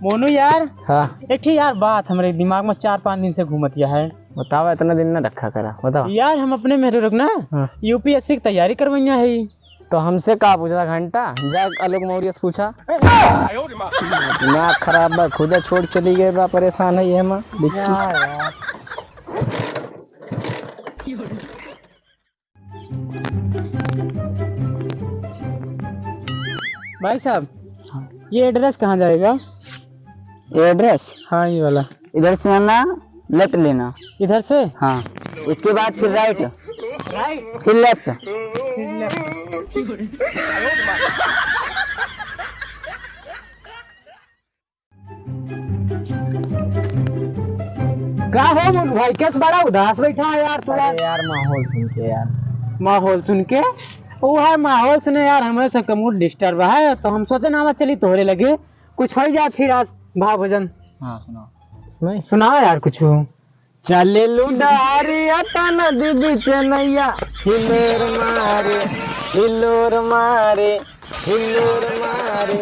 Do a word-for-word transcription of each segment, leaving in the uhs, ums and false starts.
मोनू यार, हाँ। एक ठे यार बात हमरे दिमाग में चार पाँच दिन से घूमतिया है। बताओ, इतना दिन ना रखा करा, बताओ। यार, हम अपने मेहरे रुक ना हाँ। यूपीएससी की तैयारी करवइया है। तो हमसे का पूछा घंटा, जा आलोक मौर्य से पूछा। दिमाग खराब बा, खुदा छोड़ चली गए बा, परेशान है ये हम। यार, यार। भाई साहब, हाँ। ये एड्रेस कहाँ जाएगा? ये एड्रेस? हाँ, ये वाला। इधर से आना, लेफ्ट लेना। इधर से? हाँ। उसके बाद फिर राइट। राइट? फिर लेफ्ट। फिर लेफ्ट। का हो मोनू भाई, कैस बड़ा उदास बैठा है यार तू? अरे यार, माहौल सुन के यार। माहौल सुन के? वो है माहौल सुने यार, हमें सबका मूड डिस्टर्ब है, तो हम सोचे ना, चली तोहरे लगे कुछ हो जाए फिर आज भाव भजन। हाँ, सुनाओ। सुनाओ यार कुछ। चले लू डहरिया तना दी बीच नैया, हिलोर मारे, हिलोर मारे, हिलोर मारे।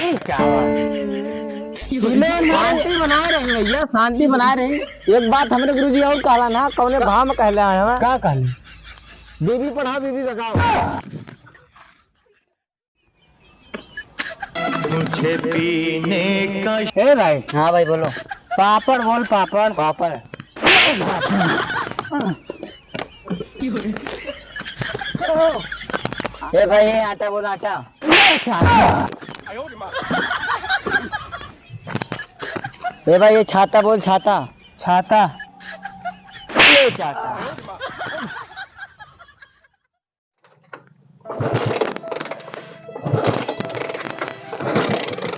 ई का बा? हिलोर मारे। शांति बनाए रहे भैया, शांति बनाए रहे। एक बात हमरे गुरुजी और कहला ना, कौने भाव में कहले आए हमें? का कहले? बीबी पढ़ाओ, बीबी भगाओ। मुझे पीने का ए भाई। हाँ भाई, बोलो। पापड़ बोल, पापड़। पापड़। ए भाई, ये आटा बोल, आटा। ए भाई, ये छाता बोल, छाता। छाता। ये छाता।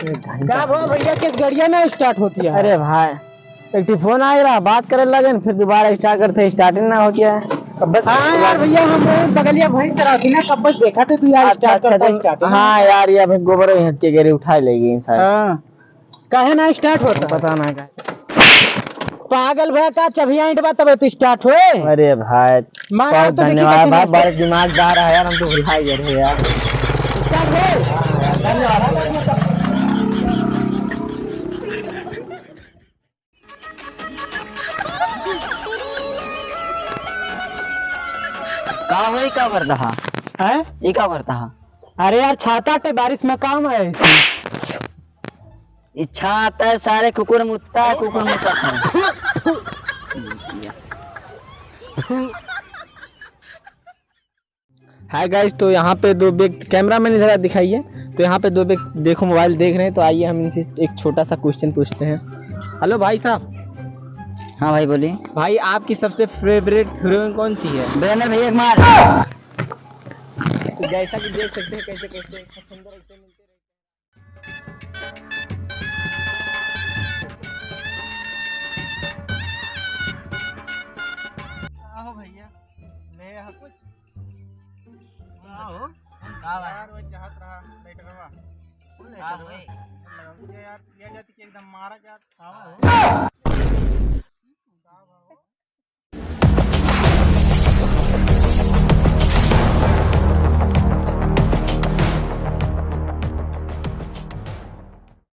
का भा भैया, किस गड़िया ना स्टार्ट होती है? अरे भाई, एक ठे फोन आए रहा, बात करे लगे न, फिर दोबारा स्टार्ट करते, स्टार्टिंग ना होती है। कब बस हाँ यार भैया, हम वो बगलिया भैंस चराती ना, कब बस देखा थे तू यार, अच्छा, स्टार्ट अच्छा, करता तो स्टार्टिंग। हाँ यार, ये अभी गोबर ही हट के गिरे, उठा लेगी इंसान। हाँ। काहे ना स्टार्ट होता? पता ना का। पागल भैया, का चबिया ईंट बा तबे तो स्टार्ट होए? अरे भाई, मार बहुत तो देखी धन्यवाद कैसे भाई, मारता। बड़े दिमागदार है यार, हम तो भुला गए रहे यार। स्टार्ट होए? धन्यवाद। का होई, का करता हा? हैं? ई का करता हा? अरे यार, छाता टे बारिश में काम है। ई छाता है, सारे कुकुर मुत्ता है, कुकुर मुत्ता है। हाय गाइस, तो यहाँ पे दो व्यक्ति, कैमरामैन इधर दिखाइए, तो यहाँ पे दो व्यक्ति देखो मोबाइल देख रहे हैं, तो आइए हम इनसे एक छोटा सा क्वेश्चन पूछते हैं। हेलो भाई साहब। हाँ भाई, बोलिए। भाई, आपकी सबसे फेवरेट हीरोइन कौन सी है? ब्रेनर भैया कुमार। तो जैसा कि देख सकते हैं, कैसे कैसे सुंदर ऐसे मिलते रहते हैं। आहो भैया, ले आ कुछ। का हो? का बा? यार, वो चाहत रहा, लेटरवा। कौन का लेटरवा? होए? लगा मुझे यार, पिया जाती कि एकदम मारा जात। का बा हो?